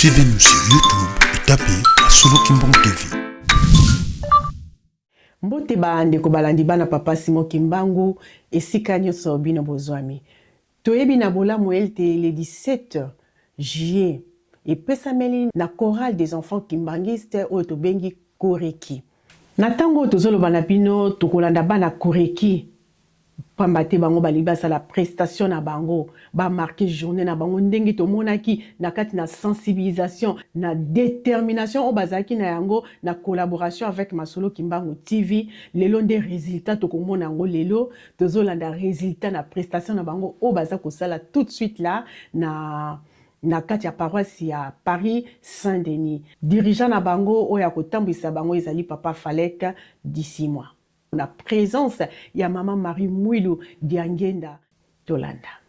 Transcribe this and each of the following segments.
Suivez-nous sur YouTube et tapez Masolo Kimbangu TV. Mbote ba ndeko balandi bana papa Simon Kimbangu esika nyoso bino bozwami. Toyebi na bolamu ete le 17 juillet epesameli na chorale des enfants kimbanguistes oyo tobengi Koreki. Na tango oyo tozoloba na bino tokolanda bana Koreki pamba te bango balingi basala prestation na bango, ba marquer journee na bango ndenge tomonaki na kati na sensibilisation na determination oyo bazalaki na yango na collaboration avec Masolo Kimbangu TV. Lelo nde resultat tokomona yango lelo, tozolanda resultat na prestation na bango oyo baza kosala tout de suite là na na kati ya paroisse ya Paris Saint-Denis. Dirigeant na bango oyo akotambwisa bango ezali papa Falek Disimwa. Na presence ya mama Marie Muilu Diangenda. Tolanda.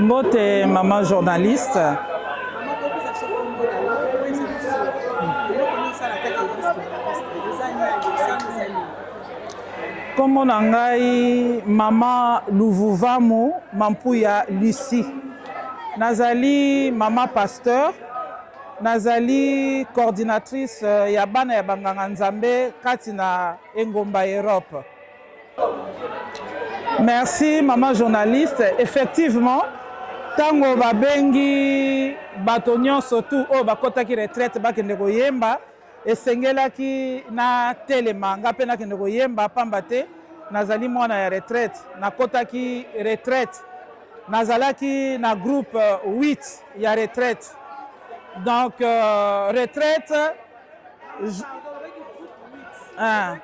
Mbote mama journaliste. Kombo na ngai mama Luvuvamu Mampuya Lucie. Nazali mama pasteur, nazali coordinatrice ya bana ya banganga Nzambe kati na engomba Europe. Merci maman journaliste. Effectivement, tango babengi bato nyonso tu oyo bakotaki retraite bakende koyemba, esengelaki na telema nga mpe nakende koyemba, pamba te nazali mwana ya retraite. Nakotaki retraite, nazalaki na groupe 8 ya retraite. Donc retraite ah.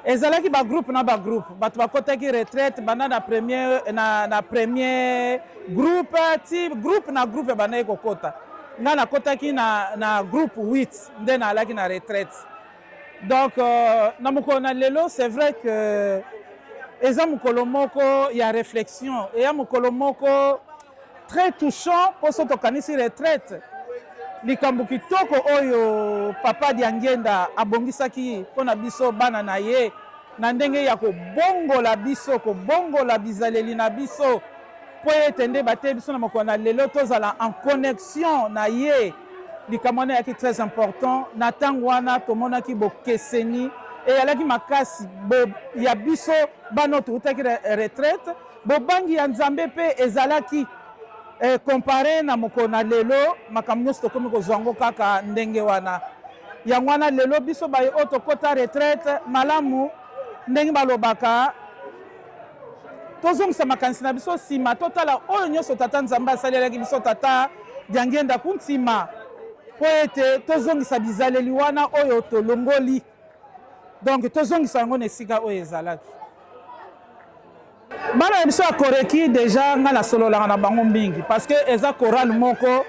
Ezalaki ba groupe na ba groupe, bato bakotaki retraite banda na premier, na premier groupe ti groupe na groupe ebandaki kokota. Ngai nakotaki na groupe 8 nde naalaki na retraite. Donc na mokolo na lelo, c'est vrai que eza mokolo moko ya réflexion, eya mokolo moko très touchant mpo so tokanisi retraite, likambo kitoko oyo papa Diangienda abongisaki mpo na biso bana na ye na ndenge ya kobongola biso, kobongola bizaleli na biso mpo ete nde bateye biso na mokolo na lelo tozala en connexion na ye. Likambo wana eyaki très important na ntango wana, tomonaki bokeseni eyalaki makasi ya biso bana oyo toutaki retraite. Bobangi ya Nzambe mpe ezalaki compare na mokolo na lelo, makambo nyonso tokomi kozwa yango kaka ndenge wana. Yango wana lelo biso baye oyo tokota retraite malamu, ndenge balobaka, tozongisa makanisi na biso nsima, totala oyo nyonso Tata Nzambe asalelaki biso, Tata Diangienda Kuntima, mpo ete tozongisa bizaleli wana oyo tolongoli. Donc tozongisa yango na esika oyo ezalaki. Bana na biso ya Koreki deja ngai nasololaka na bango mingi parce que eza chorale moko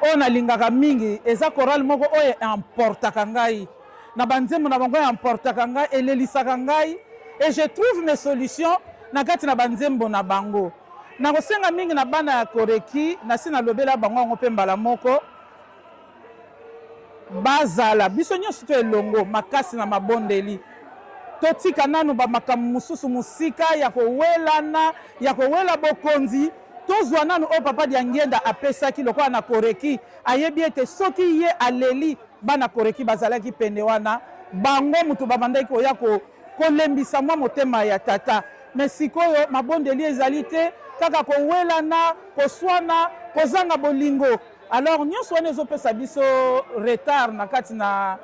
oyo nalingaka mingi, eza chorale moko oyo emportaka ngai na banzembo na bango, emportaka ngai, elelisaka ngai et je trouve mes solutions na kati na banzembo na bango. Nakosenga mingi na bana ya Koreki, nasi nalobela bango yango mpe mbala moko, bazala biso nyonso to elongo makasi na mabondeli, totika nanu bamakambo mosusu mosika ya kowelana, ya kowela bokonzi, tozwa nanu oyo papa Diangienda apesaki lokola na Koreki. Ayebi ete soki ye aleli, bana Koreki bazalaki pene wana, bango moto babandaki koya kolembisa mwa motema ya tata. Mais sikoyo mabondeli ezali te, kaka kowelana, koswana, kozanga bolingo. Alors nyonso wana ezopesa biso retard na kati na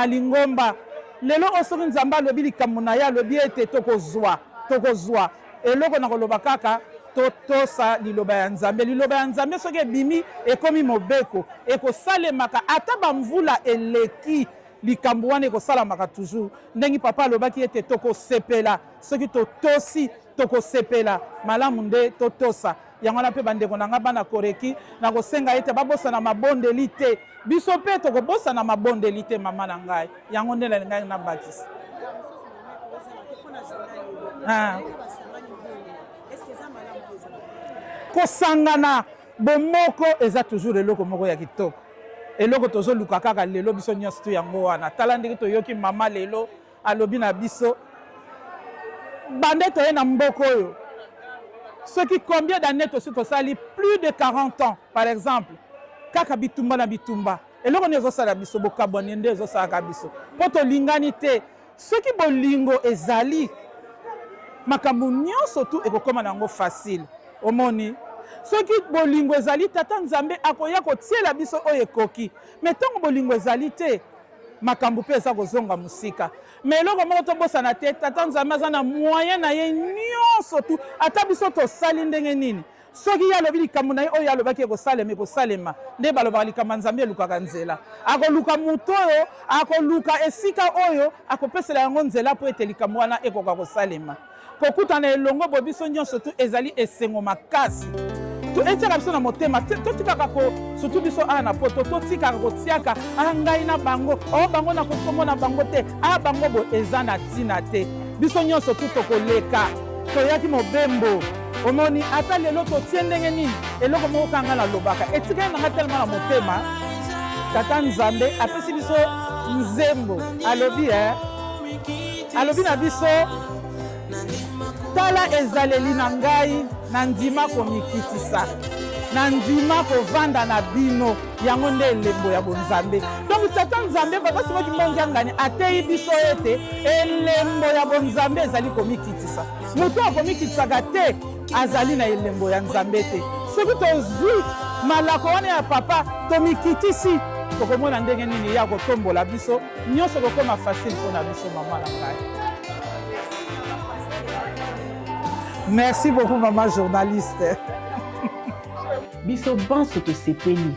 lingomba. Lelo oyo soki Nzambe alobi likambo na ye, alobi ete tokozwa eloko, na koloba kaka totosa liloba ya Nzambe. Liloba ya Nzambe soki ebimi, ekomi mobeko, ekosalemaka ata bamvula eleki, likambo wana ekosalamaka toujours. Ndenge papa alobaki ete tokosepela soki totosi, tokosepela malamu nde totosa yango wana. Mpe bandeko na ngai bana Koreki, nakosenga ete babosana mabondeli te, biso mpe tokobosana mabondeli te. Mama na ngai, yango nde nalingaki nabakisa. Kosangana bomoko eza toujours eloko moko ya kitoko, eloko tozoluka kaka lelo biso nyonso tu yango wana. Tala ndenge toyoki mama lelo alobi na biso, bande toye na mboka oyo soki combien d'années, tosi tosali plus de 40 ans par exemple, kaka bitumba na bitumba. Eloko nini ezosala biso bokabwani? Nde ezosalaka biso mpo tolingani te. Soki bolingo ezali, makambo nyonso tu ekokóma na yango facile. Omoni, soki bolingo ezali, Tata Nzambe akoya kotiela biso oyo ekoki. Mais ntango bolingo ezali te, makambo mpe eza kozonga mosika. Mais eloko moko tobosana te, Tata Nzambe aza na moyen na ye nyonso tu. Ata biso tosali ndenge nini, soki ye alobi likambo na ye oyo alobaki ekosalema, ekosalema. Nde balobaka likambo ya Nzambe elukaka nzela, akoluka moto oyo akoluka esika oyo akopesela yango nzela mpo ete likambo wana ekoka kosalema. Kokutana elongo bo biso nyonso tu ezali esengo makasi. Etiaka biso na motema, totikaka ko surtout biso awa na poto, totikaka kotiaka a ngai na bango, o bango na kokomona bango te, a bango bo eza na ntina te. Biso nyonso tu tokoleka, toyaki mobembo. Omoni ata lelo totie ndenge nini, eloko moko kaka ngai nalobaka etikali na ngai telema na motema. Tata Nzambe apesi biso nzembo, alobi eh, alobi na biso tala ezaleli na ngai, nandima komikitisa, nandima kovanda na bino, yango nde elembo ya bonzambe. Donc Tata Nzambe, Papa Simon Kimbangu Kiangani ateyi biso ete elembo ya bonzambe ezali komikitisa. Moto akomikitisaka te azali na elembo ya Nzambe te. Soki tozwi malako wana ya Papa, tomikitisi, tokomona ndenge nini ye akotombola biso, nyonso ekokoma facile mpo na biso. Mama na ngai, merci beaucoup mama journaliste. Biso banso tosepeli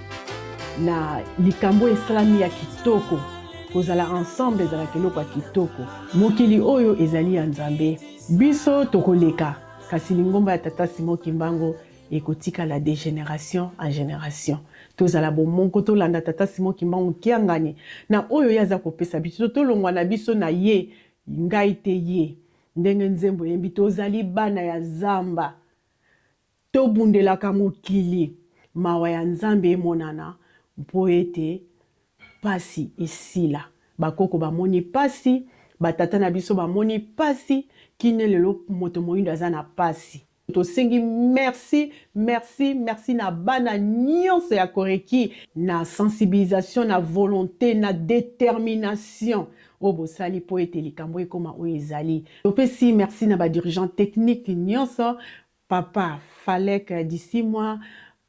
na likambo esalami ya kitoko. Kozala ensemble ezalaka eloko ya kitoko. Mokili oyo ezali ya Nzambe, biso tokoleka, kasi lingomba ya Tata Simon Kimbangu ekotikala de generation en generation. Tozala bomoko, tolanda Tata Simon Kimbangu Kiangani na oyo ye aza kopesa biso, tolongwa na biso na ye, ngai te ye. Ndenge nzembo eyembi, tozali bana ya zamba, Tobundelaka mokili, mawa ya Nzambe emonana mpo ete pasi esila. Bakoko bamoni pasi, ba tata na biso bamoni pasi, kino lelo moto moyindo aza na pasi. Tosengi merci, merci, merci na bana nionso ya Koreki na sensibilisation, na volonte, na determination oyo bosali mpo ete likambo ekoma oyo ezali. Topesi merci na ba dirigeants techniques nionso, Papa Falek Disimwa,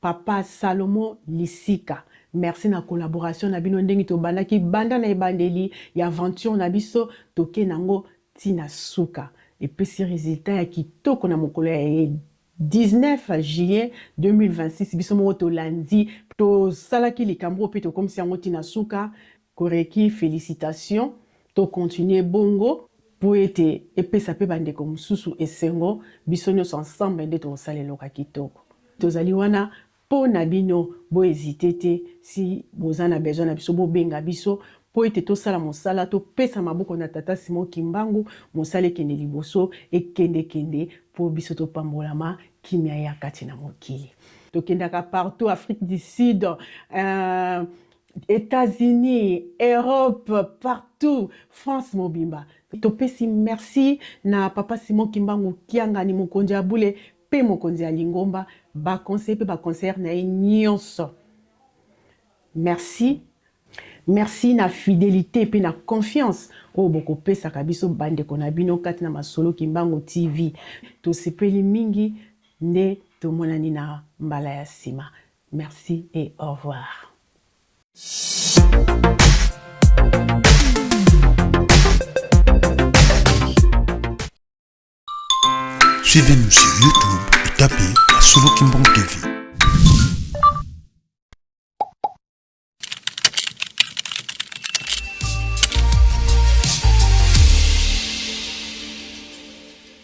Papa Salomon Lisika. Merci na collaboration na bino ndenge tobandaki banda na ebandeli ya aventure na biso toke nango ti na suka. Epesi resultat ya kitoko na mokolo ya 19 juillet 2026 biso moko tolandi tosalaki likambo oyo mpe tokomisi yango ti na suka. Koreki felicitations to continuer bongo po ete epesa pe ba ndeko mosusu esengo, biso nionso ensemble nde tokosala eloko ya kitoko. Tozali wana po na bino, bo hesiter te si boza na besoin na biso bobenga biso po ete tosala mosala, topesa maboko na tata Simon Kimbangu, mosala ekende liboso, ekende kende po biso topambolama, kimia eya kati na mokili. Tokendaka partout, Afrique du Sud, euh, Etats-Unis, Europe, partout, France mobimba. Topesi merci na papa Simon Kimbangu Kiangani, mokonzi ya bule pe mokonzi ya lingomba, ba conseillers pe ba conseillères na ye nyonso. Merci. Merci na fidelite pe na confiance oyo bokopesaka biso bandeko na bino kati na Masolo Kimbangu TV. Tosepeli mingi nde tomonani na mbala ya sima. Merci et au revoir. Suivez-nous sur YouTube et tapez Masolo Kimbangu TV.